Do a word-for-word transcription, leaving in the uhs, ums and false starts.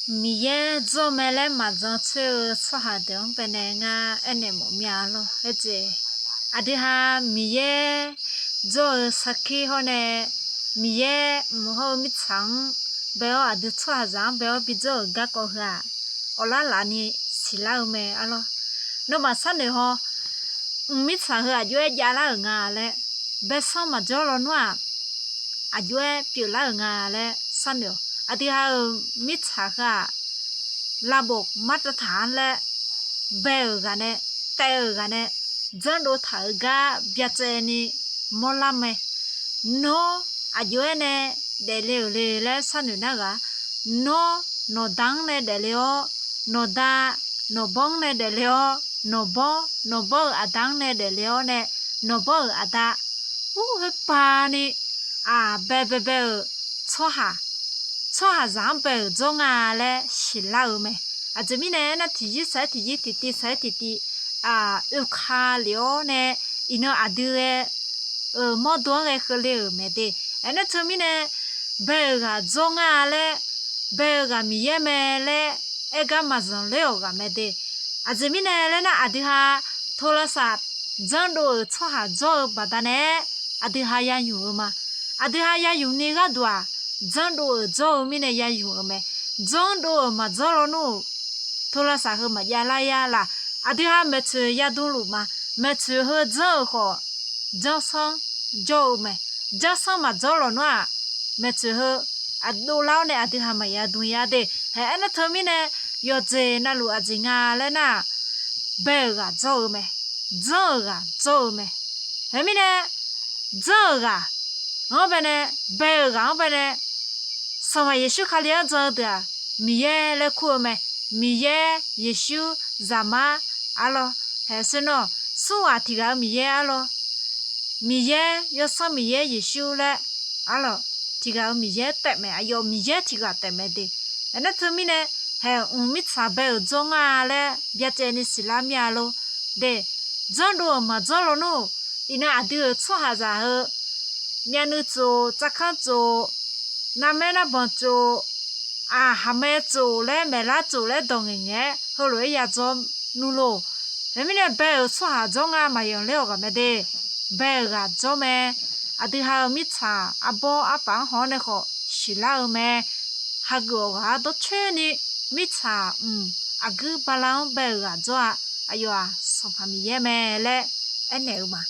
Miqyaer dzawr mae laer maqjan tsoer-eu tsawrhaq deuq-anr baenae ngar aernaeq mawf mir-a lawr. Khoerjeq aqdui ha Miqyaer dzawr-eu sarkir hawr nae, Miqyaer mq hawr-eu mirtsaq-anr bae-awr, aqdui tsawrhaqzaq-anr bae-awr bidzawr-euq garkawv heu-aq, awqlar laf ni siqlar-eu mae arlawr. Nawmaf sharnoeq haw. Mq mirtsaq heu aqjox-aer javlar-euq nga laer, baesanr maqjawr lawnmr-aq, aqjox-aer pyeuflar-euq nga laer sharnoeq-awq. Aqdui ha-euq mirtsaq heu-aq, lavbof martavtaq-anr laer bae-euq ghaq nae, taev-euq ghaq nae, janrdov taq-euq gar byacaevni mawrlar mae. Nawr aqjox-aer nae daefle-euq le laer sharnoeq nar ghaq, nawr nawqda-anr nae daefle-awr, nawqda, nawqbawr-anr nae daefle-awr, nawqbawr, nawqbawr-euq aqda-anr nae daefle-awr nae, nawqbawr-euq aqda, ur, khoerpaq ni, aq, bae bae bae-euq tsawrhaq, tsawrhaqzaq-anr bae-euq dzawr nga laer siqlar-eu mae. Aqjeq mirnae aernar, tiqyir saq-aer tiqyir, tiqtiv saq-aer tiqtiv, aq, oeka lef-awr nae, iqnan aqdui ghae-eu mawrdo-anr ghae keuvle-euq mae de. Aernar teumirnae, bae-euq ghaq dzawr nga laer, bae-eu ghaq Miqyaer mae laer aer gar maqzanq ler-awq ghaq mae de. Aqjeq mirnae laer nar, aqdui ha tolavsaq janrdov-euq tsawrhaq dzawr-eu baqdanae, aqdui ha ya ymq-eu ma. Aqdui ha ya ymq ni gharduq-aq, janrdov-euq dzawr-eu mirnae ya ymq-eu mae. Janrdov-euq maqdzawr lawnmr-euq tolavsaq heu maqjav lar yar laf. Aqdui ha maeqtsoeq ya dmluf ma. Maeqtsoeq heu janr-euq khawf, janrsanr jawr-eu mae. Janrsanr maqdzawr lawnmr-aq, maeqtsoeq heu aqdov lar-awr nae aqdui ha maqya dm yar de. Hae, aernar teumirnae, yawqjeq navluf aqjeq nga laer nar, bae-euq ghaq dzawr-eu mae. Janr-euq ghaq dzawr-eu mae. Khoermirnae, janr-euq ghaq-anr baenae, bae-euq ghaq-anr baenae, Sanqpaq Yeqsur Kali-anr jan-eu deuq-aq, Miqyaer laer kur-eu mae. Miqyaer, Yeqsur, Zaqmar, arlawr, haeqsher nawr, smr ghaq tiq ghaq-eu Miqyaer arlawr. Miqyaer, Yawsanr Miqyaer, Yeqsur laer, arlawr, tiq ghaq-eu Miqyaer taef mae. Aqyawf Miqyaer tiq ghaq taef mae de. Aernar teumirnae, haeq, mq mirtsaq bae-euq dzawr nga laer byacaevni siqlar mir-a lor de. Janrdov-euq maqdzawr lawnmr-euq, iqnan aqdui-euq tsawrhaqzaq heu, myavnuiv tsof, tsavkanr tsof, narmaer narbanq tsof, aq, haqmae tsof laer, maeqlar tsof laer dawq ngaeq ngaeq-aer heulof-aer ya dzawr nmr lor. Khoermirnae, bae-euq tsawrhaq dzawr nga maqyanq ler-awq ghaq mae de. Bae-euq ghaq dzawr mae. Aqdui ha-eu mirtsaq arbawr arpaf-anr haw-awr nae khawf siqlar-eu mae. Hageuf-awq ghaq-anr dawrcoeni, mirtsaq mq aqguir bala-anr bae-euq ghaq dzawr-a. Aqyawf-aq, Sanqpaq Miqyaer mae laer aernaeq-eu ma.